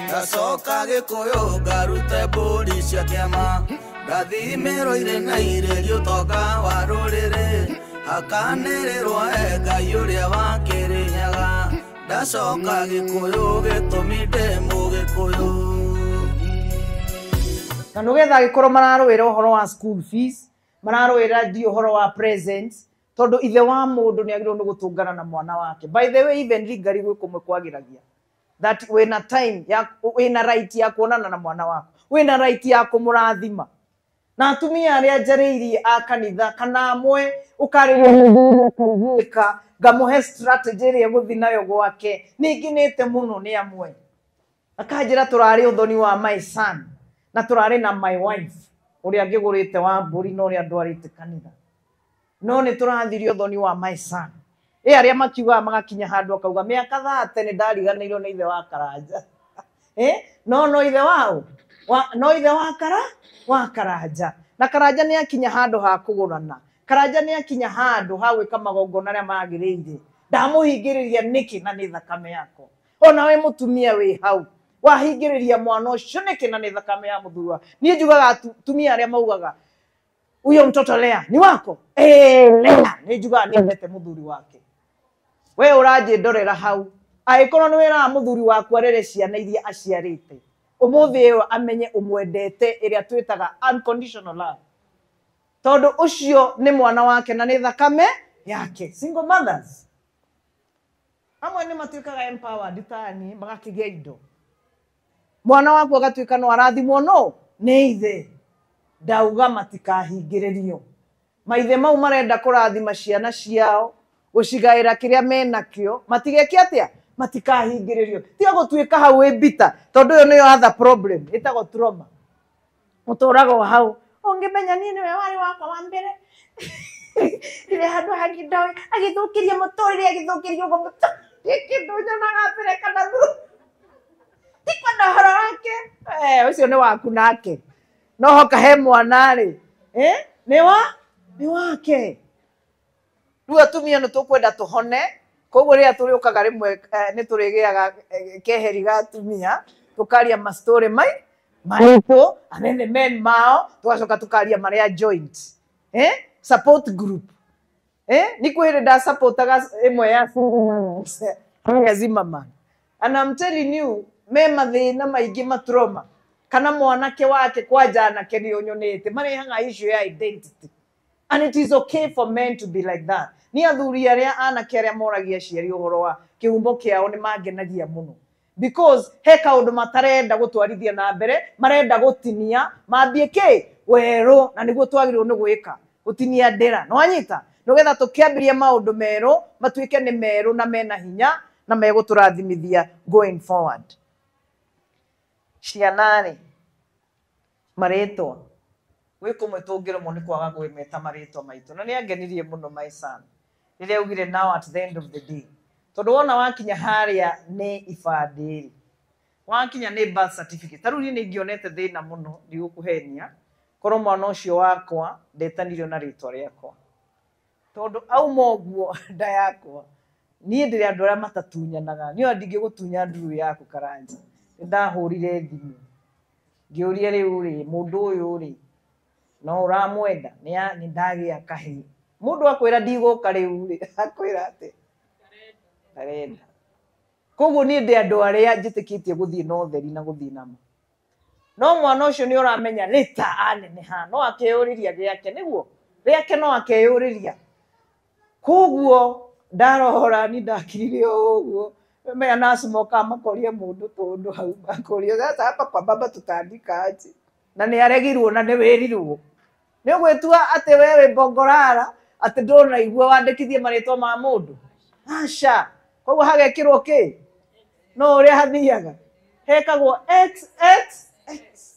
Ndacoka Gĩkũyũ ngarute mbũri cia kĩama, ngathimĩrwo irĩ na irĩrio ũtonga wa rũrĩrĩ, hakanĩrĩrwo he Ngai ũrĩa wa Kĩrĩnyaga. Ndacoka Gĩkũyũ gĩtũmi ndĩ Mũgĩkũyũ. Na nĩgetha angĩkorwo mararũĩra ũhoro wa school fees, mararũĩra ndi ũhoro wa presents, tondũ ithe wa mũndũ nĩ agĩrĩirwo nĩ gũtũngana na mwana wake. By the way, even legally gwĩ kũmwe kwagĩragia that wĩna time ya, wĩna right ya kuonana na mwana waku, wĩna right ya kũmũrathima. Na atumia arĩa njarĩirie a kanitha kana amwe ũkarĩria mũthuri akaiguĩka, ngamũhe strategy ĩrĩa egũthiĩ nayo gwake, nĩ nginĩte mũno nĩ amwe akanjĩra tũrarĩ ũthoni wa my son na tũrarĩ na my wife ũrĩa ngĩgũrĩte wa mbũri na ũrĩa ndwarĩte kanitha, no nĩ tũrathirie ũthoni wa my son. Ĩ arĩa makiugaga magakinya handũ akauga mĩaka 30 nĩ ndariganĩirwo nĩ ithe wa Karanja. No no ithe wao wa, no ithe wa kara wa Karanja. Na Karanja nĩ akinya handũ ha kũgũrana, Karanja nĩ akinya handũ ha gwĩka magongona arĩa magĩrĩire, ndamũhingĩrĩria nĩkĩ na nĩ thakame yakwa? Ona we mũtumia wĩ hau wahingĩrĩria mwana ũcio nĩkĩ na nĩ thakame ya mũthuri wa? Niĩ njugaga atumia arĩa maugaga huyo mtoto lea ni wako, lea, nĩ njugaga nĩ endete mũthuri wake. We ũranjĩndorera hau, angĩkorwo nĩ wĩraga mũthuri waku arere ciana iria aciarĩte, ũmũthĩ ĩyo amenye ũmwendete, ĩrĩa twĩtaga unconditional love, tondũ ũcio nĩ mwana wake na nĩ thakame yake. Single mothers amwe nĩ matuĩkaga empowered tani, magakĩgĩa indo, mwana waku agatuĩka no arathimwo no nĩ ithe. Ndauga matikahingĩrĩrio. Maithe mau marenda kũrathima ciana ciao, gũcigaĩra kĩrĩa menakĩo, matigeke atĩa? Matikahingĩrĩrio. Tiga gũtuĩka hau wĩ mbita, tondũ ĩyo nĩyo other problem ĩtagwo trauma. Ũtũraga o hau, ũngĩmenya niĩ nĩwe warĩ wakwa wa mbere, ndirĩ handũ hangĩ ndoĩ, agĩthũkĩria mũtũrĩre, agĩthũkĩria ũguo mũtũrĩre, kĩndũ nyonaga mbere kana thutha, ndikwenda ũhoro wake. Ũcio nĩ waku nake, no hoka he mwana rĩ, nĩ wake. Rĩu atumia nĩ tũkwenda tũhone, koguo rĩrĩa tũrĩũkaga rĩmwe, nĩ tũrĩgĩaga keheri ga atumia, tũkaria mastori mai maitũ and then the men mao, tũgacoka tũkaria marĩa joint support group. Nĩ kwĩ hĩndĩ ndasupportaga ĩmwe ya harĩa Zimmerman, and I'm telling you, me mathĩna maingĩ matroma kana mwanake wake kwanja anake nĩ ũnyonĩte marehaga issue ya identity, and it is okay for men to be like that. Nĩ athuri arĩa anake arĩa moragia aciari ũhoro wa kĩhumo kĩao nĩ mangenagia mũno, because he kaũndũ matarenda gũtwarithia na mbere, marenda gũtinia mambie kĩ werũ, na nĩguo twagĩrĩirwo nĩ gwĩka gũtinia ndĩra nĩwanyita, nĩgetha tũkĩambĩrĩria maũndũ merũ matuĩke nĩ merũ na mena hinya na megũtũrathimithia going forward. Ciana rĩ, marĩtwa gwĩ kũmwe tũngĩremwo nĩ kwaga kwĩmeta marĩtwa maitũ, na nĩ angenirie mũno my son rĩrĩa augire now at the end of the day, tondũ wona wakinya harĩa nĩ ibandĩ rĩ, wakinya nĩ birth certificate, ta rĩu niĩ nĩ ingĩonete thĩna mũno, ndigũkũhenia, korwo mwana ũcio wakwa ndetanirio na rĩtwa rĩakwa, tondũ auma ũguo nda yakwa, niĩ ndĩrĩ andũ arĩa matatunyanaga, niĩ ona ndingĩgũtunya nduru yaku. Karanja, nĩ ndahũrire thimũ ngĩũria, rĩu rĩ, mũndũ ũyũ rĩ, no ũramwenda? Nĩ ndagĩa kahĩĩ. Mũndũ akwĩra ndigũka rĩu rĩ, akwĩra atĩ ndarenda. Koguo niĩ ndĩ andũ arĩa njĩtĩkĩtie gũthiĩ na ũtheri na gũthiĩ nama, no mwana ũcio nĩ ũramenya later aneneha no akeyũrĩria gĩake, nĩguo rĩake no akeyũrĩria. Koguo ndarora ni ndakirire o ũguo, menya nurse mokaga makoria mũndũ tũndũ hau, makoria, "Sasa hapa kwa baba tutaandika aje?" Na nĩ aregirwo na nĩ wĩrirwo nĩ ũgwĩtua atĩ we wĩ mbongorara, atĩ ndũnaigua wandĩkithie marĩtwa ma mũndũ, aca. Koguo hagekĩrwo kĩ no ũrĩa hathiaga hekagwo x x x,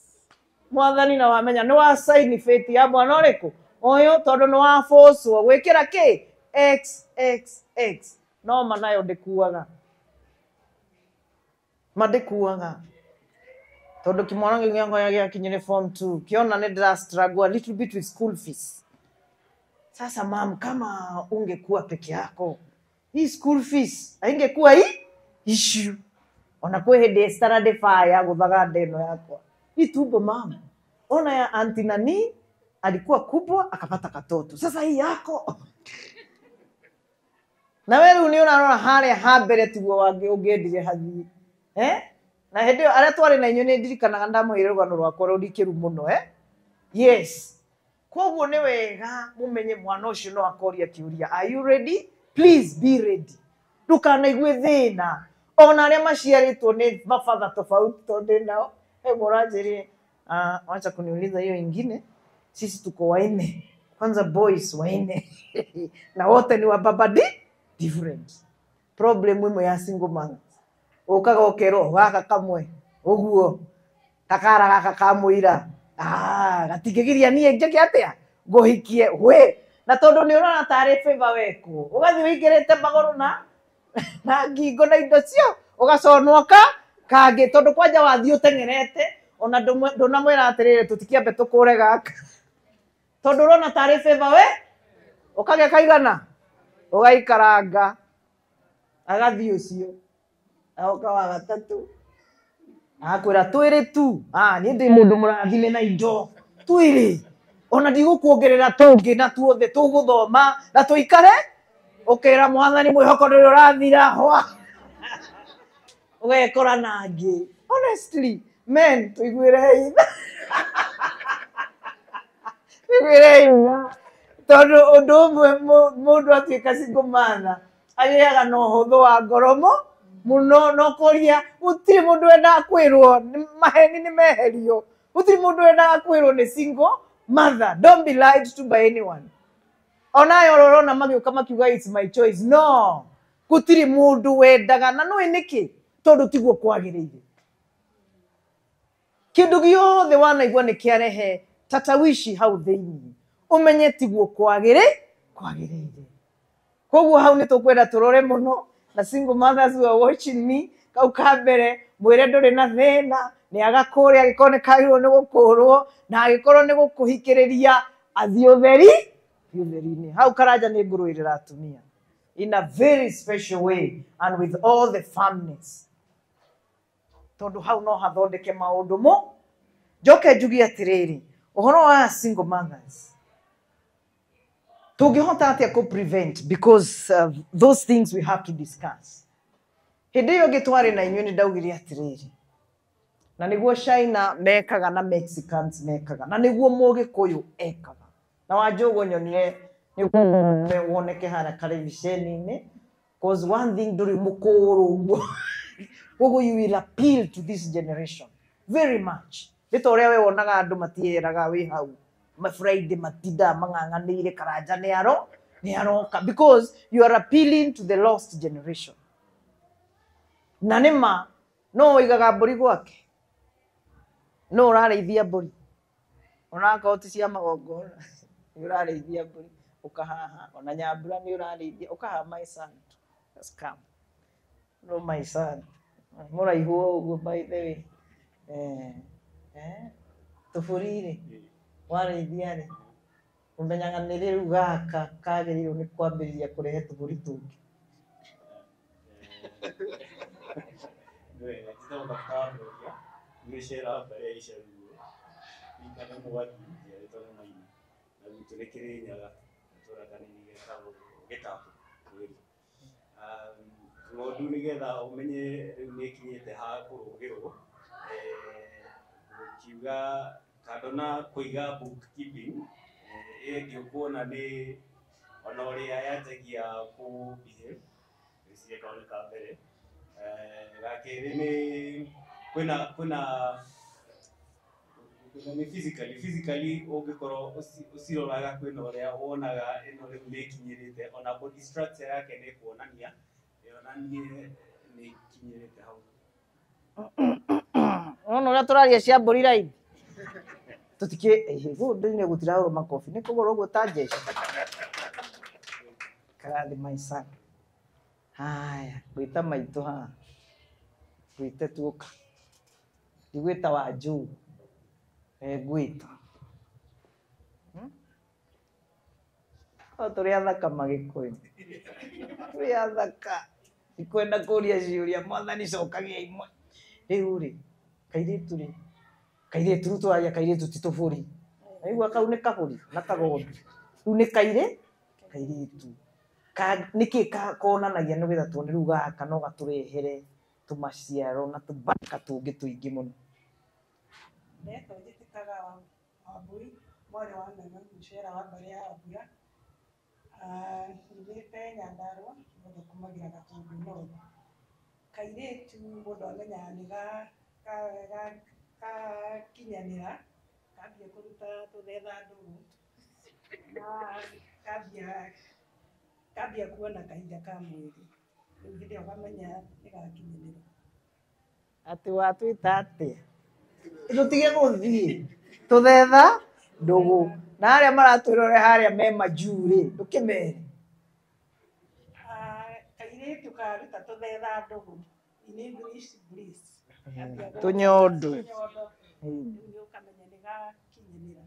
mwathani, na wamenya nĩ wa sign fate ya mwana ũrĩkũ ũyũ, tondũ nĩ wa forcwo gwĩkĩra kĩ x x x. No ma nayo ndĩkuaga, ma ndĩkuaga, tondũ kĩmwana kĩu gĩakwa gĩakinyire form 2 kĩona nĩ ndĩra struggle a little bit with school fees. "Sasa mam, kama ungekuwa peke yako Hii school fees haingekuwa hii issue. Ona kwĩ hĩndĩ Saturday fire gũthaga ndeno yakwa. Hii tumbo mama. Ona ya anti nani alikuwa kubwa akapata katoto. Sasa hii yako. Na we rĩu nĩ ũrarora harĩa ha mbere tiguo ũngĩendire hathiĩ. Eh? Na hĩndĩ ĩyo arĩa twarĩ na inyuĩ nĩ ndirikanaga ndamũheire rũgano rwakwa rũrikĩru mũno, eh? Yes. Koguo nĩ wega mũmenye mwana ũcio no akoria kĩũria. Are you ready? Please be ready. Ndũkanaigue thĩna. Ona arĩa maciarĩtwo nĩ mabatha tofauti tondũ nao hebu ũranjĩrire, wacha kuniuliza hiyo ingine. Sisi tuko wanne. Kwanza boys wanne. Na wote ni wa baba different. Problem imwe ya single mothers. Ũkaga ũkerwo gaka kamwe ũguo takara gaka kamũira gatingĩgiria niĩ njĩke atĩa ngũhikie we na tondũ nĩ ũrona tarĩ favor wekwo ũgathiĩ wĩingĩrĩte magũrũ na ngingo na indo cio ũgaconwo ka kangĩ tondũ kwanja wathiĩ ũteng'erete ona ndũnamwĩra atĩrĩrĩ tũtikĩambe tũkũre gaka tondũ ũrona tarĩ favor we ũkagĩa kaigana ũgaikaranga agathiĩ ũcio agoka wa gatatũ akwĩra twĩrĩ tu niĩ ndĩ mũndũ mũrathime na indo twĩrĩ ona ndigũkuongerera tũngĩ na tuothe tũgũthoma na tũikare ũkera mwathani mwĩhoko ndũrĩ ũrathira hwa ũgekora nangĩ. Honestly men tũiguĩre itha tũiguĩre itha tondũ ũndũ ũmwe mũndũ atuĩka single mother agĩaga na ũhũthũ wa ngoro mũno na ũkoria gũtirĩ mũndũ wendaga kwĩrwo maheni nĩ meherio gũtirĩ mũndũ wendaga kwĩrwo nĩ single mother. Don't be lied to by anyone. Onayo ũrona magĩũka makiuga it's my choice. No, gũtirĩ mũndũ wendaga na nĩũĩ nĩkĩ tondũ tiguo kwagĩrĩire. Kĩndũ gĩothe wanaigua nĩ kĩarehe tatawishi hau thĩinĩ ũmenye tiguo kwagĩrĩire. Koguo hau nĩ tũkwenda tũrore mũno na single mothers who are watching me kau ka mbere mwĩre ndũrĩ na thĩna nĩ agakũre angĩkorwo nĩ kagĩrĩirwo nĩ gũkũrwo na angĩkorwo nĩ gũkũhikĩrĩria athiĩ ũtheri ũtheri-inĩ. Hau Karanja nĩ ngũrũĩrĩra atumia in a very special way and with all the firmness tondũ hau no hathondeke maũndũ mo. Njoke njugie atĩrĩrĩ ũhoro wa single mothers tũngĩhota atĩa kũ prevent because those things we have to discuss. Hĩndĩ ĩyo ĩngĩ twarĩ na inyuĩ nĩ ndaugire atĩrĩrĩ na nĩguo China mekaga na Mexicans mekaga na nĩguo Mũgĩkũyũ ekaga na Wanjũgũ nyonire nĩ woneke harĩa kareviceni-inĩ cause one thing ndũrĩ mũkũrũ ũguo koguo you will appeal to this generation very much. Nĩ ta ũrĩa we wonaga andũ matieraga wĩ hau Friday matindaga mang'ang'anĩire Karanja nĩ aroka because you are appealing to the lost generation. Na nĩ ma no ũigaga mbũri gwake no ũrarĩithia mbũri onakorwo ti cia magongona nĩ ũrarĩithia mbũri ũkahaha ona nyambura nĩ ũrarĩithia ũkahaha my son just come no my son mũraihu ũguo by the way tũbũri rĩ warĩithia rĩ ũmenyaga nĩ rĩu gaka kagĩrĩirwo nĩ kwambĩrĩria kũrehe tũbũri tũngĩ. Ng'ondu nĩgetha ũmenye rĩu nĩ ĩkinyĩte ha kũrũgĩrwo ũkiuga kando na kũiga bookkeeping ĩyo ĩngĩ ũkuona nĩ ona ũrĩa yanjagia kũ behave ngwĩciria kau nĩ ka mbere. Ga kerĩ nĩ kwĩna nĩ physically ũngĩkorwo ũciroraga kwĩna ũrĩa wonaga ĩno rĩu nĩ ĩkinyĩrĩte ona body structure yake nĩ ĩkuonania yonanie nĩ ĩkinyĩrĩte hau. Ũrona ũrĩa tũraria cia mbũri raithi tũtikĩ ndũine gũtirahũrwo makobi nĩ kũgũrũ ũguo ta jeshi karathi my son. Haya ngwĩta maitũ haha ngwĩte tuoka ndigwĩta Wanjũgũ ngwĩta o tũrĩ athaka Magĩkũyũ. Tũrĩ athaka. Ndikwenda kũria ciũria, mwathani cokagia imwe. Rĩu rĩ, kairĩtu rĩ, kairĩtu rĩu tũraria kairĩtu ti tũbũri. Naigua kau nĩ kabũri na kagondu. Rĩu nĩ kairĩtu. Nĩkĩ konanagia nĩgetha tuone rĩu gaka no gatũrehere tũmaciaro na tũbaraka tũngĩ tũingĩ mũno. Ndetwo njĩtĩkaga Wambui, mwarĩ wa Ng'ang'a, mũcera wa mbarĩ ya Wambura. Nyumĩte Nyandarũa, no thũkũmagĩra Gatũndũ North. Kairĩtu mũndũ amenyaga nĩ gakinyanĩra, kambia kũruta tũthetha ndũgũ, na kambia kuona kahinda ka mweri. Rĩu hĩndĩ ĩyo ũkamenya nĩ gakinyanĩra. Atĩ watwĩta atĩa? Tũtige gũthiĩ tũthetha ndũgũ. Na arĩa maratwĩrore harĩa me majuu rĩ, ndũkĩmere. Kairĩtu karuta tũthetha ndũgũ, in English bliss. Tũnyondo. Tũnyondo. Rĩu nĩ ũkamenya nĩ gakinyanĩra.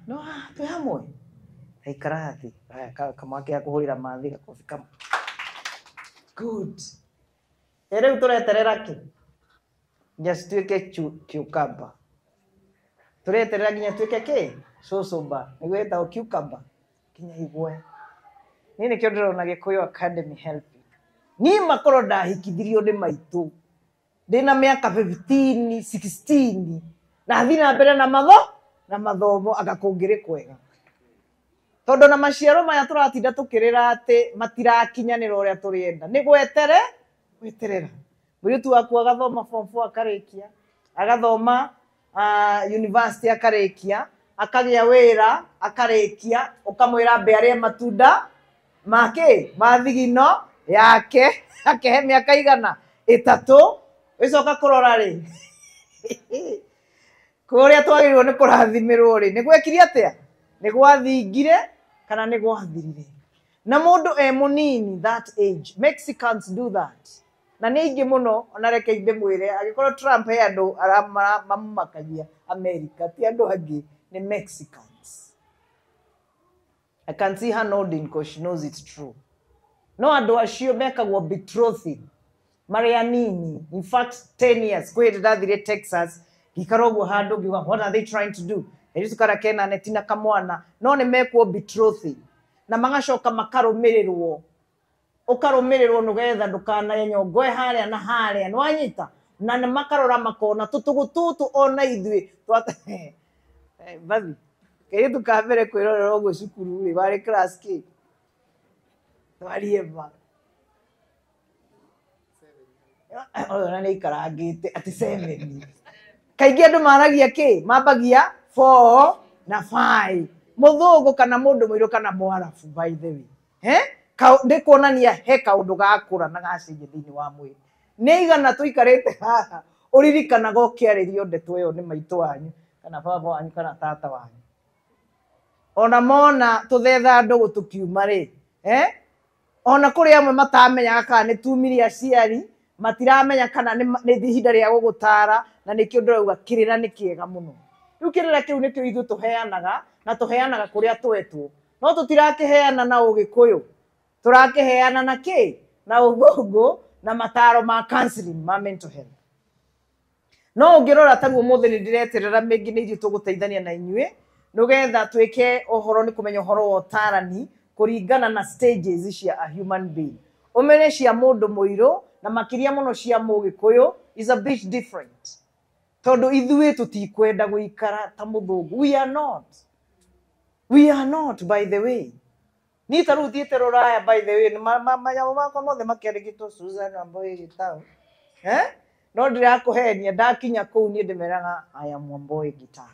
No twĩ hamwe. Aikara thĩ. Haya kamwake ga kũhũrĩra mathi gakobi kamwe. Good. Rĩu tũreterera kĩ? Nginya cituĩke cucumber. Tũreterera nginya tuĩke kĩ? Cucumber. Nĩguo ĩtagwo cucumber. Nginya igwe. Niĩ nĩkĩo ndĩrona Gĩkũyũ Academy helping. Niĩ makorwo ndahikithirio nĩ maitũ. Ndĩna mĩaka 15, 16. Na thiĩ na mbere na na mathomo anga kũngĩrĩ kwega. Tondũ na maciaro maya tũratinda tũkĩrĩra atĩ matirakinyanĩra ũrĩa tũrĩenda. Nĩ gweterera. Mũirĩtu waku agathoma form 4 akarĩkia, agathoma university akarĩkia, akagĩa wĩra akarĩkia, ũkamwĩra ambe arĩe matunda make ma thigino yake, akehe mĩaka igana ĩtatũ, ũgĩcoka kũrora rĩ kũrĩa twagĩrĩirwo nĩ kũrathimĩrwo rĩ, nĩ gwekire atĩa? Nĩ gwathingire kana nĩ gwathirire? Na mũndũ e mũnini that age, Mexicans do that. Na nĩ aingĩ mũno, ona reke ndĩmwĩre, angĩkorwo Trump he andũ mamũmakagia America, ti andũ angĩ, nĩ Mexicans. I can see her nodding because she knows it's true. No andũ acio mekagwo betrothing marĩ anini, in fact 10 years. Kwĩ hĩndĩ ndathire Texas, ngĩikara ũguo handũ ngiuga what are they trying to do? Kairĩtu karĩa kena neti na kamwana, no nĩ mekwo betrothing. Na magacoka makarũmĩrĩrwo. Ũkarũmĩrĩrwo nĩgetha ndũkanaye nyongo harĩa na harĩa, nĩwanyita? Na nĩ makarora makona tũtũgũ tũtũ ona ithuĩ bathi. Kairĩtu ka mbere kwĩrorera ũguo cukuru rĩ, warĩ class kĩ? Twariema. Ũyũ ona nĩ aikarangĩte atĩ 7. Kaingĩ andũ maragia kĩ? Mambagia 4 na 5. Mũthũngũ kana mũndũ mũirũ kana mũarabu by the way. Nĩ kuonania he kaũndũ gakũra na gacenjia thĩinĩ wa mwĩrĩ. Nĩ igana tũikarĩte haha ũririkanaga ũkĩarĩrio ndeto ĩyo nĩ maitũ wanyu kana baba wanyu kana tata wanyu. Ona mona tũthetha ndũgũ tũkiuma rĩ, Ona kũrĩ amwe matamenyaga kana nĩ tumirie aciari, matiramenya kana nĩ ihinda rĩa gũgũtara, na nĩkĩo ndĩrauga kĩrĩra nĩ kĩega mũno. Rĩu kĩrĩra kĩu nĩkĩo ithuĩ tũheanaga, na tũheanaga kũrĩa twetwo. No tũtirakĩheana na ũgĩkũyũ. Tũrakĩheana na kĩ? Na ũthũngũ na mataro ma counseling ma mental health. No ũngĩrora ta rĩu ũmũthĩ nĩ ndĩreterera mĩngĩ nĩ ithuĩ tũgũteithania na inyuĩ, nĩgetha twĩke ũhoro nĩ kũmenya ũhoro wa ũtarani kũringana na stages cia a human being. Ũmenye cia mũndũ mũirũ na makĩria mũno cia mũgĩkũyũ is a bit different. Tondũ ithuĩ tũtikwenda gũikara ta mũthũngũ. We are not. We are not, by the way. Niĩ ta rĩu thiĩte rũraya, by the way, manyamũ makwa mothe makĩandĩkĩtwo Susan Wambui Gitau. No ndirakũhenia, ndakinya kũu niĩ ndĩmeraga I am Wambui Gitau.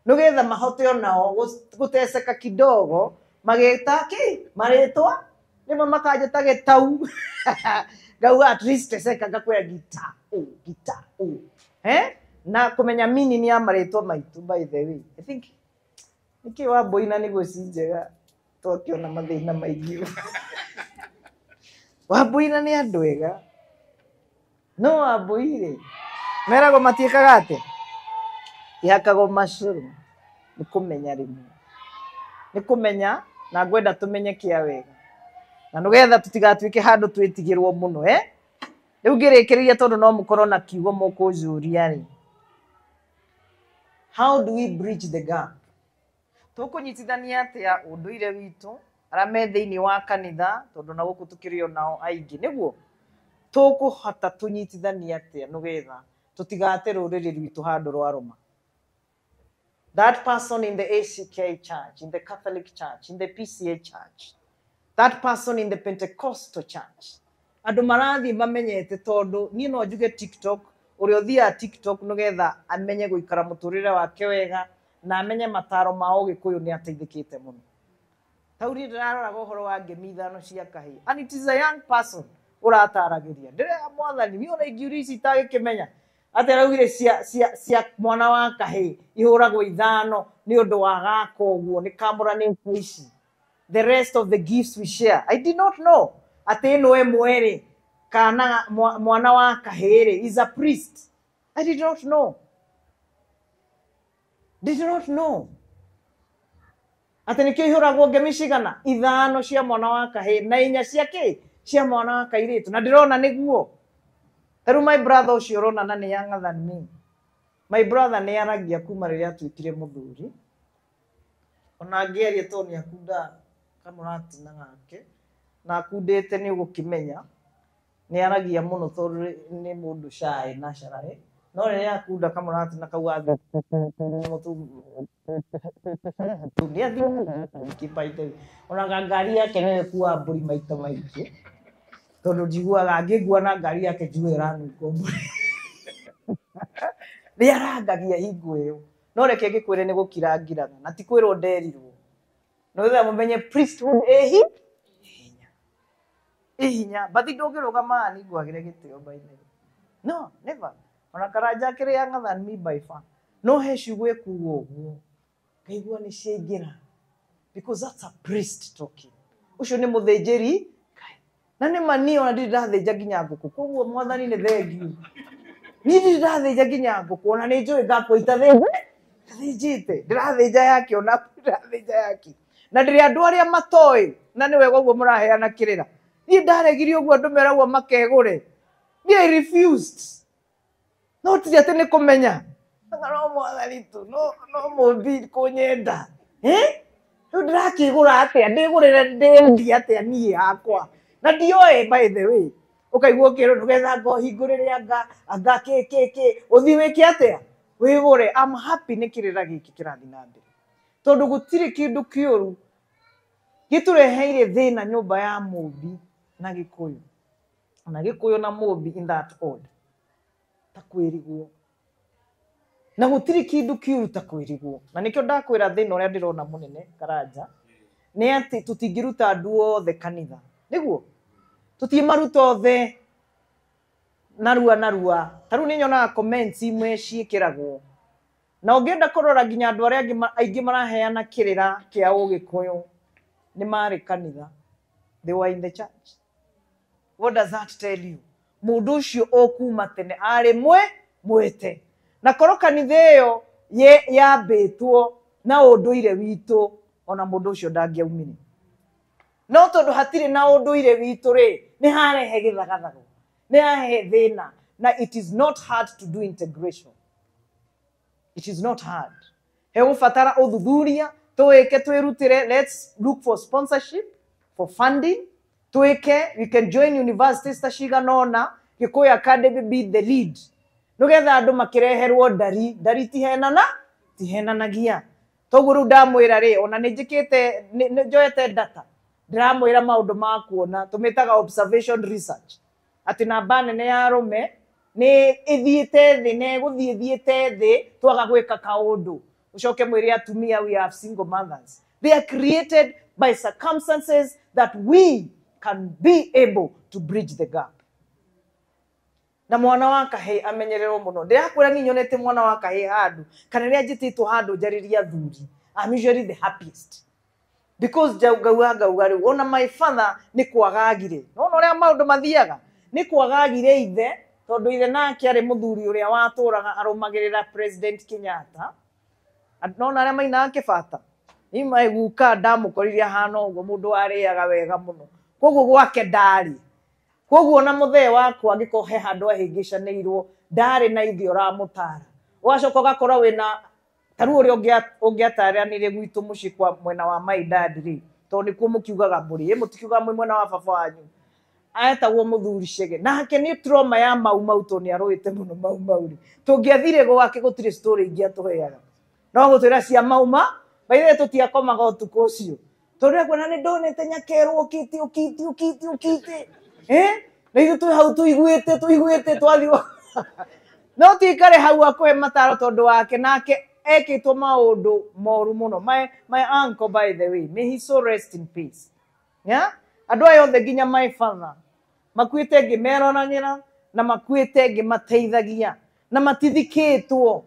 Nĩgetha mahote onao gũteceka kidogo, magĩta kĩ? Marĩtwa? Rĩmwe makanjĩta Gĩtau. Ngauga at least teceka ngakwĩra Gitau, Gitau. Na kũmenya meaning ya marĩtwa maitũ, by the way. I think nĩkĩ Wambui na nĩguo ci njega twakĩona mathĩna maingĩ. Wambui na nĩ andũ ega. No Wambui rĩ, meragwo matiĩkaga atĩa? Ihakagwo macũrũ. Nĩ kũmenya rĩmwe. Nĩ kũmenya na ngwenda tũmenye kĩa wega. Na nĩgetha tũtigatuĩke handũ twĩtigĩrwo mũno, eh? Rĩu ngĩrĩkĩrĩria tondũ no mũkorwo na kiugo mũkũnjũria rĩ. How do we bridge the gap? Tũkũnyitithania atĩa ũndũire witũ arĩa me thĩinĩ wa kanitha tondũ na gũkũ tũkĩrĩ o nao aingĩ nĩguo tũkũhota tũnyitithanie atĩa nĩgetha tũtigate rũrĩrĩ rwitũ handũ rwarũma. That person in the ACK church, in the Catholic church, in the PCA church, that person in the Pentecostal church. Andũ marathiĩ mamenyete tondũ niĩ no njuge TikTok, ũrĩa ũthiaga TikTok nĩgetha amenye gũikara mũtũrĩre wake wega na amenye mataro ma ũgĩkũyũ nĩ ateithĩkĩte mũno. Tau niĩ ndĩraroraga ũhoro wa ngemi ithano cia kahĩĩ. And it is a young person ũrataragĩria. Ndĩrera mwathani, niĩ ona ingiuria ici itagĩkĩmenya. Atĩ araugire cia mwana wa kahĩĩ ihũragwo ithano nĩ ũndũ wa gaka ũguo nĩ kamũranĩtio ici. The rest of the gifts we share. I did not know atĩ ĩno ĩmwe rĩ kana mwana wa kahĩĩ rĩ is a priest. I did not know. Did not know. Atĩ nĩkĩo ihũragwo ngemi cigana ithano cia mwana wa kahĩĩ na inya cia kĩ cia mwana wa kairĩtu na ndĩrona nĩguo. Ta rĩu my brother ũcio ũrona na nĩ younger than me. My brother nĩ aragia kuma rĩrĩa atuĩkire mũthuri. Ona angĩaria tondũ nĩ akunda kamũratina gake na akundĩte nĩ ũgũkĩmenya nĩ aragia mũno tondũ nĩ mũndũ shy naturally. No rĩrĩa akunda kamũratina kau athiĩ nĩ athiaga kaingĩ by the way. Ona ngari yake nĩyo ĩkuaga mbũri maita maingĩ tondũ njiguaga angĩngua na ngari yake njigue ĩranunga mbũri. Nĩ arangagia hingo ĩyo. No reke ngĩkwĩre nĩ gũkira ngiraga na ti kwĩrwo nderirwo. Nĩgetha mũmenye priesthood ĩ hinya. Ĩ hinya. But ndũngĩrũgama haha ningwagĩre gĩtĩo by the way. No, never. Ona Karanja akĩrĩ younger than me by far. No he ciugo ĩkuga ũguo ngaigua nĩ ciaingĩra. Because that's a priest talking. Ũcio nĩ mũthĩnjĩri Ngai. Na nĩ ma niĩ ona ndirĩ ndathĩnja nginya ngũkũ. Koguo mwathani nĩ thengiũ. Niĩ ndirĩ ndathĩnja nginya ngũkũ ona nĩ njũĩ ngakua itathĩnjĩte. Ndĩrathĩnja yake ona ndĩrathĩnja yake. Na ndĩrĩ andũ arĩa matoĩ na nĩ wega ũguo mũraheana kĩrĩra. Niĩ ndaregire ũguo andũ meragwo makegũre. Niĩ I refused. No ti atĩ nĩ kũmenya. No mwathani tu, no mũmbi kũnyenda. Eh? Rĩu ndĩrakĩgũra atĩa? Ndĩgũrĩre ndĩendie atĩa niĩ hakwa? Na ndioĩ by the way. Ũkaigua ũkĩrwo ndũgetha anga ũhingũrĩre anga kĩ kĩ kĩ. Ũthiĩ wĩke atĩa? Wĩgũre. I'm happy nĩ kĩrĩra gĩkĩ kĩrathiĩ na mbere. Tondũ gũtirĩ kĩndũ kĩũru gĩtũreheire thĩna nyũmba ya mũmbi na Gĩkũyũ. Na Gĩkũyũ na mũmbi in that order. Ta kwĩrigwo. Na gũtirĩ kĩndũ kĩũru ta kwĩrigwo. Na nĩkĩo ndakwĩra thĩna ũrĩa ndĩrona mũnene Karanja nĩ atĩ tũtingĩruta andũ othe kanitha. Nĩguo? Tũtimaruta othe narua narua. Ta rĩu nĩ nyonaga comments imwe ciĩkĩragwo. Na ũngĩenda kũrora nginya andũ arĩa aingĩ maraheana kĩrĩra kĩa ũgĩkũyũ nĩ marĩ kanitha. They were in the church. What does that tell you? Mũndũ ũcio okuma tene arĩ mwĩte. Na korwo kanitha ĩyo yambĩtwo na ũndũire witũ ona mũndũ ũcio ndangĩaumire. No tondũ hatirĩ na ũndũire witũ rĩ, nĩ harehe gĩthagathago, nĩ harehe thĩna. Na it is not hard to do integration. It is not hard. Hegũbatara ũthuthuria, twĩke twĩrutĩre, let's look for sponsorship, for funding. Twĩke, we can join universities ta cigana ũna, Gĩkũyũ Academy be the lead. Nĩgetha andũ makĩreherwo ndari, ndari tihenanagia. Toguo rĩu ndamwĩra rĩ, ona nĩ njĩkĩte, nĩ njoete data. Ndĩramwĩra maũndũ ma kuona, tũmĩtaga observation research. Atĩ namba nene ya arũme nĩ ĩthiĩte thĩ na ĩgũthiĩ ĩthiĩte thĩ twaga gwĩka kaũndũ. Ũcoke mwĩre atumia we have single mothers. They are created by circumstances that we can be able to bridge the gap. Na mwana wa kahĩĩ amenyererwo mũno. Ndĩrakwĩra niĩ nyonete mwana wa kahĩĩ handũ kana rĩrĩa njĩtĩtwo handũ njarĩrie athuri, I'm usually the happiest. Because ngauga rĩu ona my father nĩ kwagagire. Nona ũrĩa maũndũ mathiaga nĩ kwagagire ithe tondũ ithe nake arĩ mũthuri ũrĩa watũraga arũmagĩrĩra President Kenyatta. Nona arĩa mainaga kĩbata. Niĩ my guka ndamũkorire ahana ũguo mũndũ warĩaga wega mũno. Koguo gwake ndarĩ. Koguo ona mũthee wakwa angĩkorwo he handũ ahĩngĩcanĩirwo ndarĩ na ithe ũramũtara. Ũgacoka ũgakora wĩna ta rĩu ũrĩa ũngĩataranire gwitũ mũciĩ kwa mwena wa my dad rĩ, tondũ nĩkuo mũkiugaga mũrĩ, mũtikiugaga mwĩ mwena wa baba wanyu. Etagwo mũthuri Chege. Nake nĩ trauma ya Mau Mau tondũ nĩ arũĩte mũno Mau Mau rĩ. Tũngĩathire gwake gũtirĩ story ingĩ atũheaga. No gũtwĩra cia Mau Ma, by the way tũtiakomaga ũtukũ ũcio. Tondũ ekuona nĩ ndonete nyakerwo ũkĩte ũkĩte ũkĩte ũkĩte. Na ithuĩ twĩ hau tũiguĩte tũiguĩte twathiĩ. No tuikare hau akũhe mataro tondũ wake nake ekĩtwo maũndũ moru mũno. My uncle, by the way, may he so rest in peace. Yeah? Andũ aya othe nginya my father makuĩte ngĩmeroranĩra na makuĩte ngĩmateithagia na matithikĩtwo.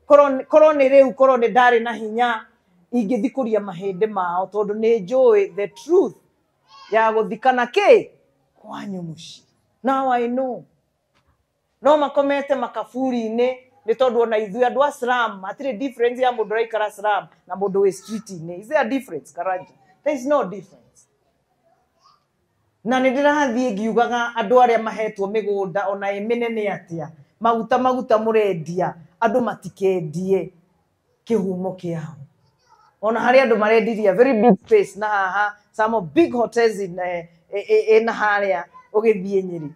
Korwo nĩ rĩu, korwo nĩ ndarĩ na hinya ingĩthikũria mahĩndĩ mao tondũ nĩ njũĩ the truth ya gũthikana kĩ kwanyu mũciĩ. Now I know. No makomete makaburi-inĩ nĩ tondũ ona ithuĩ andũ a slum hatirĩ difference ya mũndũ ũraikara slum na mũndũ wĩ street-inĩ. Is there a difference, Karanja? There is no difference. Na nĩ ndĩrathiĩ ngiugaga andũ arĩa mahetwo mĩgũnda ona ĩ mĩnene atĩa, maguta maguta mũrendia, andũ matikendie kĩhumo kĩao. Ona harĩ andũ marendirie very big space na haha some of big hotels in ĩna harĩa ũgĩthiĩ Nyĩrĩ.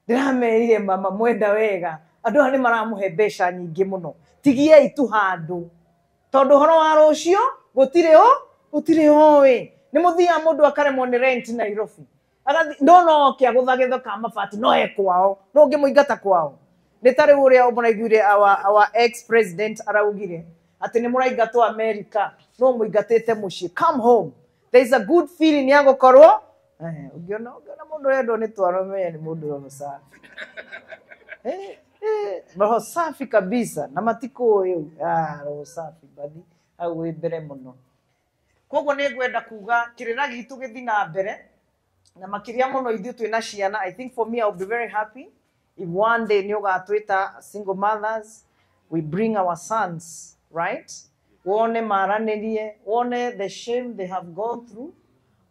Ndĩramerire mama mwenda wega, andũ aya nĩ maramũhe mbeca nyingĩ mũno, tigiei tu handũ tondũ ũhoro wa rũciũ gũtirĩ gũtirĩ ũĩ. Nĩ mũthiaga mũndũ akaremwo nĩ rent Nairobi, agathi no no oke agũthagĩtho ka mabati no e kwao, no ũngĩmũingata kwao. Nĩ ta rĩu ũrĩa mũraiguire our ex president araugire atĩ nĩ mũraingatwo America, no mũingatĩte mũciĩ, come home. There is a good feeling ya gũkorwo ũngĩona mũndũ ũrendwo nĩ twaro menye nĩ mũndũ roho safi. Roho safi kabisa na matikũĩ. Roho safi bathi hau wĩ mbere mũno. Koguo nĩ ngwenda kuga kĩrĩra gitũ gĩthiĩ na mbere na makĩria mũno ithuĩ twĩna ciana. I think for me I will be very happy if one day nĩ ũgatwĩta single mothers, we bring our sons, right? Wone maranĩrie, wone the shame they have gone through,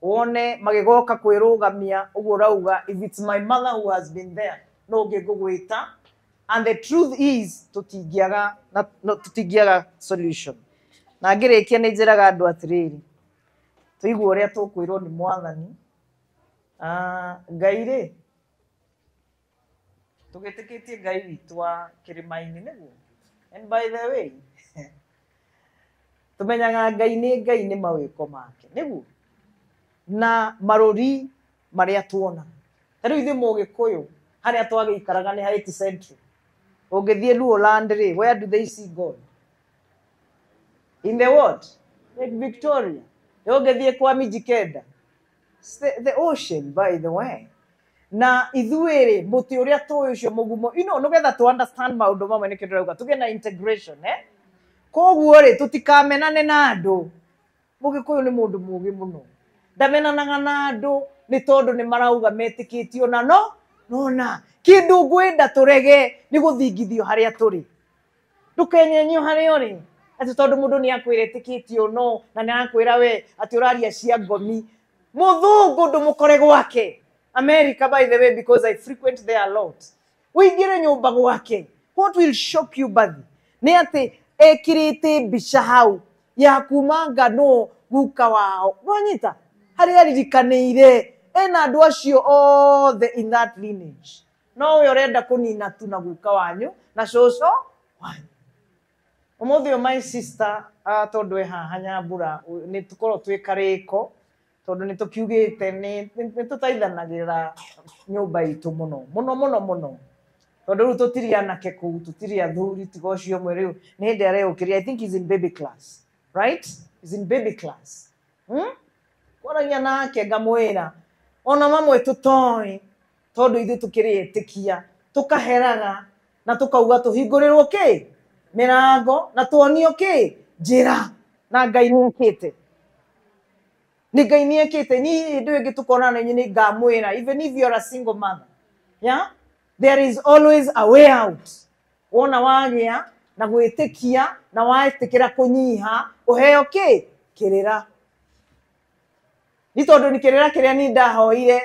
wone magĩgoka kwĩrũgamia ũguo ũrauga if it's my mother who has been there no ũngĩ ngũgwĩta. And the truth is tũtingĩaga tũtingĩaga solution. Na ngĩrĩkia nĩ njĩraga andũ atĩrĩrĩ, tũigue ũrĩa tũkwĩrwo nĩ Mwathani. Ngai rĩ, tũgĩtĩkĩtie Ngai witũ wa kĩrĩma-inĩ nĩguo. And by the way, tũmenyaga Ngai nĩ Ngai nĩ mawĩko make nĩguo, na marũri marĩa tuona. Ta rĩu ithuĩ Mũgĩkũyũ harĩa twagĩikaraga nĩ Haiti Central. Ũngĩthiĩ Luoland rĩ, where do they see God? In the what? Lake Victoria. Ũngĩthiĩ kwa Mijikenda, the ocean, by the way. Na ithuĩ rĩ, mũtĩ ũrĩa tũĩ ũcio mũgumo, you know, nĩgetha tũ understand maũndũ mamwe nĩkĩo ndĩrauga tũgĩe na integration, eh? Koguo rĩ, tũtikamenane na andũ. Mũgĩkũyũ nĩ mũndũ mũũgĩ mũno, ndamenanaga na andũ nĩ tondũ nĩ marauga metĩkĩtio na no nona kĩndũ ngwenda tũrege nĩ gũthingithio harĩa tũrĩ. Ndũkenyenyio harĩa ũrĩ atĩ tondũ mũndũ nĩ akwĩra etĩkĩtio no na nĩ arakwĩra we atĩ ũraria cia ngomi. Mũthũngũ ndũmũkore gwake America, by the way, because I frequent there a lot. Ũingĩre nyũmba gwake, what will shock you bathi nĩ atĩ ekĩrĩte mbica hau ya kuma ngano guka wao, nwanyita harĩa aririkanĩire ena andũ acio othe in that lineage. No ũyũ ũrenda kũnina tu na guka wanyu na cũcũ wanyu. Ũmũthĩ ũyũ my sister, tondũ e haha Nyambura, nĩ tũkorwo twĩ karĩko tondũ nĩ tũkiugĩte nĩ tũteithanagĩra nyũmba itũ mũno mũno mũno mũno, tondũ rĩu tũtirĩ anake kũu, tũtirĩ athuri, tiga ũcio ũmwe rĩu nĩ hĩndĩ areyũkĩria. I think he's in baby class, right? He's in baby class. Kwaragia nake ngamwĩra ona mamwe tũtoĩ tondũ ithuĩ tũkĩrĩ etĩkia, tũkaheraga na tũkauga tũhingũrĩrwo kĩ mĩrango na tuonio kĩ njĩra, na Ngai nĩekĩte, nĩ Ngai nĩekĩte. Niĩ hĩndĩ ĩyo ĩngĩ tũkonana na inyuĩ nĩ ngamwĩra even if you are a single mother, yeah, there is always a way out. Wona wagĩa na gwĩtĩkia na wetĩkĩra kũnyiha, ũheo kĩ kĩrĩra. Nĩ tondũ nĩ kĩrĩra kĩrĩa niĩ ndahoire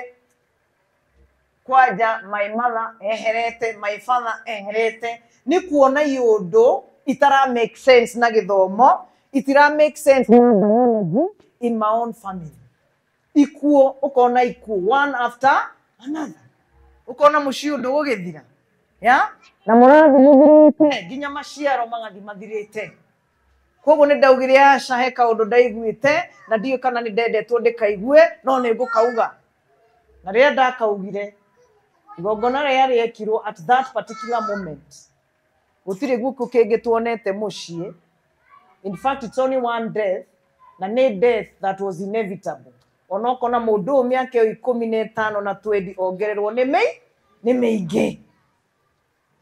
kwanja my mother eherete, my father eherete, nĩ kuona iũndũ itara make sense na gĩthomo, itira make sense na biology in my own family. Ikuo, ũkona ikuo one after another, ũkona mũciĩ ũndũ ũgĩthira ya na mũrathi mũthirĩte nginya maciaro magathi mathirĩte. Koguo nĩ ndaugire aca, he kaũndũ ndaiguĩte na ndiũĩ kana nĩ ndendetwo ndĩkaigue, no nĩ ngũkauga. Na rĩrĩa ndakaugire, igongona rĩrĩa rĩekirwo at that particular moment, gũtirĩ gĩkuũ kĩngĩ tuonete mũciĩ. In fact, it's only one death, na nĩ death that was inevitable. Onokona mũndũ ũyũ mĩaka ĩyo 15 na 20 ongererwo nĩ mĩingĩ,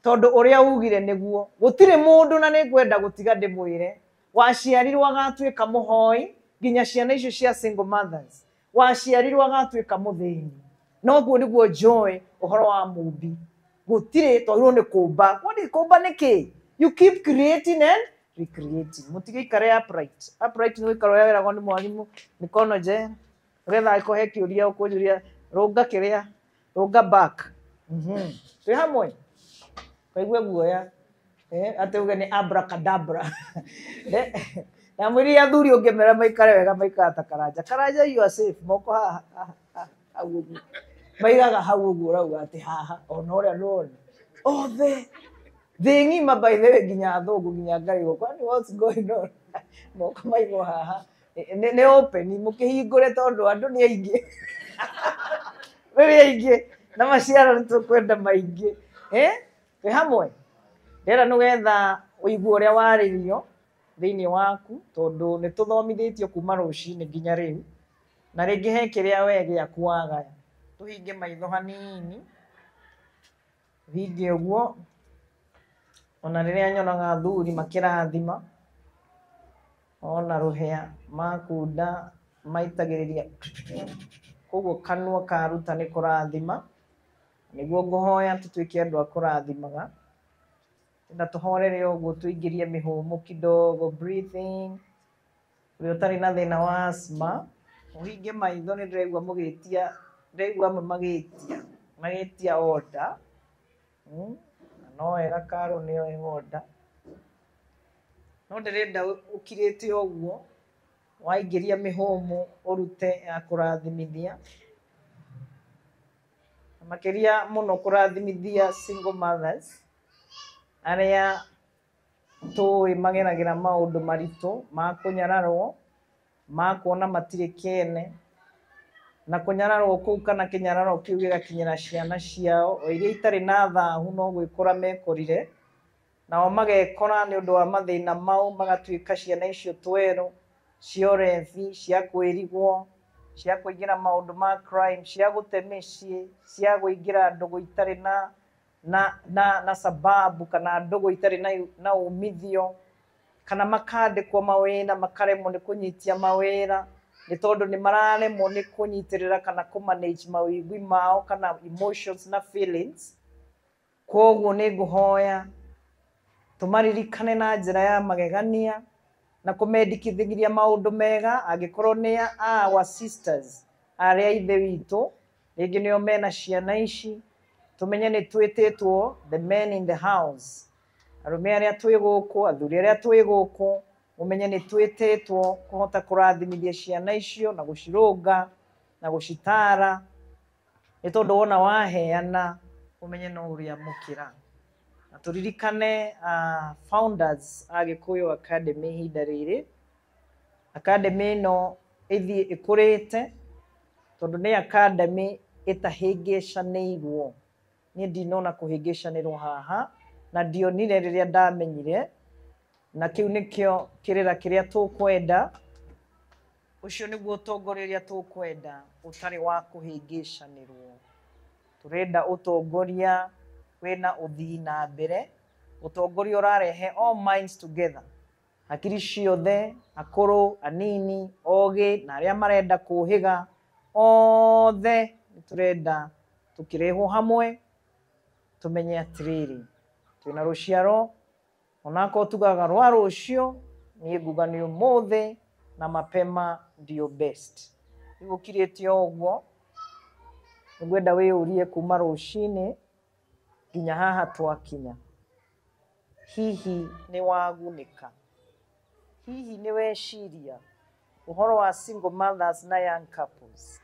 tondũ ũrĩa ugire nĩguo. Gũtirĩ mũndũ, na nĩ ngwenda gũtiga ndĩmwĩre, waciarirwo agatuĩka mũhoi, nginya ciana icio cia single mothers, waciarirwo agatuĩka mũthĩni. Noguo nĩguo joy ũhoro wa mũmbi. Gũtirĩ, twagĩrĩirwo nĩ kũmba. Kwani kũmba nĩ kĩ? You keep creating and recreating. Mũtigĩikare upright. Upright nĩ gũikara ũrĩa weragwo nĩ mwarimũ, mĩkono njera, nĩgetha angĩkorwo he kĩũria ũkũnjũria, rũnga kĩrĩa, rũnga back. Twĩ hamwe? Kaigue guoya. Atĩ uge nĩ abracadabra. Ndamwĩrire athuri ũngĩmera maikare wega, maikara ta Karanja. Karanja, you are safe. Moko haha, haha, haha, hau ũguo. Maigaga hau ũguo, ũrauga atĩ haha, ona ũrĩa nĩwona. Othe. Thĩ ng'ima, by the way, nginya athũngũ, nginya Ngai gũkũ. Kwani what's going on? Moko maigwo haha. Nĩ open, mũkĩhingũre tondũ andũ nĩ aingĩ. Nĩ aingĩ. Na maciaro nĩ tũkwenda maingĩ. Twĩ hamwe? Ndĩrenda nĩgetha ũigue ũrĩa warĩrio thĩinĩ waku, tondũ nĩ tũthomithĩtio kuma rũcinĩ nginya rĩu, na rĩngĩ he kĩrĩa we gĩaku wagaya. Tũhinge maitho hanini, tũhinge ũguo. Ona rĩrĩa nyonaga athuri makĩrathima, ona rũhĩa makunda maitagĩrĩria, koguo kanua karuta nĩ kũrathima. Nĩguo ngũhoya tũtuĩke andũ a kũrathimaga. Na tũhorere ũguo, tũingĩrie mĩhũmũ kidogo, breathing. Ũrĩa ũtarĩ na thĩna wa asthma, mũhinge maitho, nĩ ndĩraigua mũgĩtia, ndĩraigua amwe magĩtia order. Na no wega Karo nĩoĩ order. No ndĩrenda ũkirĩte ũguo, waingĩria mĩhũmũ ũrute ya kũrathimithia. Makĩria mũno kũrathimithia single mothers, arĩa tũĩ mageragĩra maũndũ maritũ ma kũnyararwo, ma kuona matirĩ kĩene, na kũnyararwo kũu kana kĩnyararo kĩu gĩgakinyĩra ciana ciao, o iria itarĩ na thahu no gwĩkora mekorire, nao magekora nĩ ũndũ wa mathĩna mau, magatuĩka ciana icio twerũ, cia ũrebi, cia kwĩrigwo, cia kũingĩra maũndũ ma crime, cia gũte mĩciĩ, cia kũingĩra ndũgũ itarĩ na sababu, kana ndũgũ itarĩ na umithio, kana makandĩkwo mawĩra makaremwo nĩ kũnyitia mawĩra nĩ tondũ nĩ mararemwo nĩ kũnyitĩrĩra kana kũ manage mawĩgwi mao kana emotions na feelings. Koguo nĩ ngũhoya tũmaririkane na njĩra ya magegania na kũmendikithĩria maũndũ mega, angĩkorwo nĩ our sisters arĩa ithe witũ, rĩngĩ nĩo mena ciana ici, tũmenye nĩ twĩtĩtwo the men in the house, arũme arĩa twĩ gũkũ, athuri arĩa twĩ gũkũ, mũmenye nĩ twĩtĩtwo kũhota kũrathimithia ciana icio na gũcirũnga na gũcitara, nĩ tondũ wona waheana ũmenye no ũrĩamũkĩra. Na tũririkane founders a Gĩkũyũ Academy ihinda rĩrĩ. Academy ĩno ĩthiĩ ĩkũrĩte, tondũ nĩ academy ĩtahĩngĩcanĩirwo. Niĩ ndinona kũhĩngĩcanĩrwo haha, na ndionire rĩrĩa ndamenyire, na kĩu nĩkĩo kĩrĩra kĩrĩa tũkwenda. Ũcio nĩguo ũtongoria ũrĩa tũkwenda, ũtarĩ wa kũhĩngĩcanĩrwo. Tũrenda ũtongoria wĩna ũthii na mbere, ũtongoria ũrarehe all minds together, hakiri ciothe, akũrũ, anini, ogĩ na arĩa marenda kũhĩga, othe nĩ tũrenda tũkĩrehwo hamwe, tũmenye atĩrĩrĩ, twĩna rũciaro, onakorwo tugaga rwa rũciũ, niĩ nguga nĩ ũmũthĩ, na mapema ndio best. Gũkirĩte o ũguo, nĩngwenda wĩyũrie kuma rũcinĩ nginya haha twakinya, hihi nĩ wagunĩka? Hihi nĩ weciria ũhoro wa single mothers na young couples?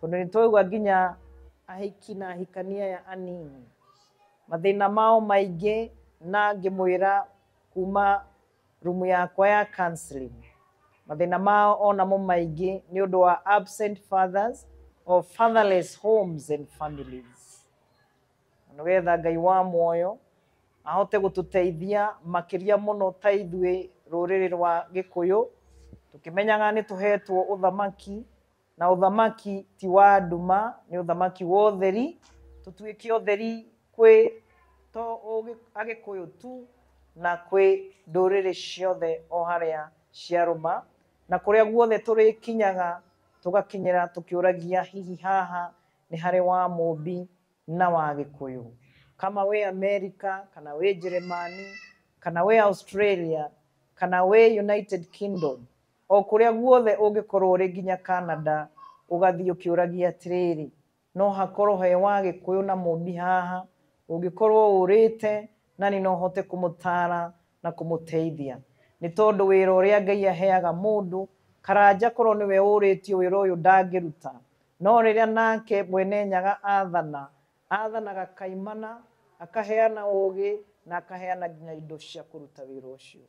Tondũ nĩ twaigua nginya ahiki na ahikania aya anini mathĩna mao maingĩ, na ngĩmwĩra kuma rumu yakwa ya counseling, mathĩna mao onamo maingĩ nĩ ũndũ wa absent fathers or fatherless homes and families. Na nĩgetha Ngai wa muoyo ahote gũtũteithia makĩria mũno ta ithuĩ rũrĩrĩ rwa Gĩkũyũ, tũkĩmenyaga nĩ tũhetwo ũthamaki, na ũthamaki ti wa nduma, nĩ ũthamaki wa ũtheri. Tũtuĩke ũtheri kwĩ to Agĩkũyũ tu, na kwĩ ndũrĩrĩ ciothe o harĩa ciarũma, na kũrĩa guothe tũrĩkinyaga tũgakinyĩra tũkĩũragia hihi haha nĩ harĩ wa Mũmbi na wa Gĩkũyũ. Kama wĩ America, kana wĩ Jeremani, kana wĩ Australia, kana wĩ United Kingdom, o kũrĩa guothe ũngĩkorwo ũrĩ nginya Canada, ũgathiĩ ũkĩũragia atĩrĩrĩ, no hakorwo he wa Gĩkũyũ na Mũmbi haha, ũngĩkorwo ũrĩte na nĩ no hote kũmũtara na kũmũteithia. Nĩ tondũ wĩra ũrĩa Ngai aheaga mũndũ, Karanja korwo nĩwe ũrĩtio wĩra ũyũ ndangĩruta, no rĩrĩa nake Mwene Nyaga athana, athanaga kaimana, akaheana ũgĩ na akaheana nginya indo cia kũruta wĩra ũcio.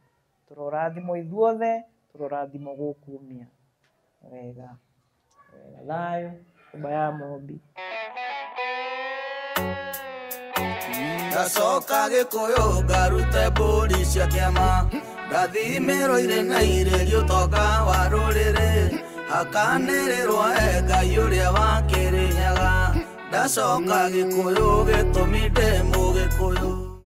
Tũrorathimwo ithuothe, tũrorathimwo gũkumia. Wega wega, thayũ, nyũmba ya Mũmbi. Ndacoka Gĩkũyũ ngarute mbũri cia kĩama, ngathimĩrwo irĩ na irĩrio ũtonga wa rũrĩrĩ, hakanĩrĩrwo e Ngai ũrĩa wa Kĩrĩnyaga. Ndacoka Gĩkũyũ gĩtũmi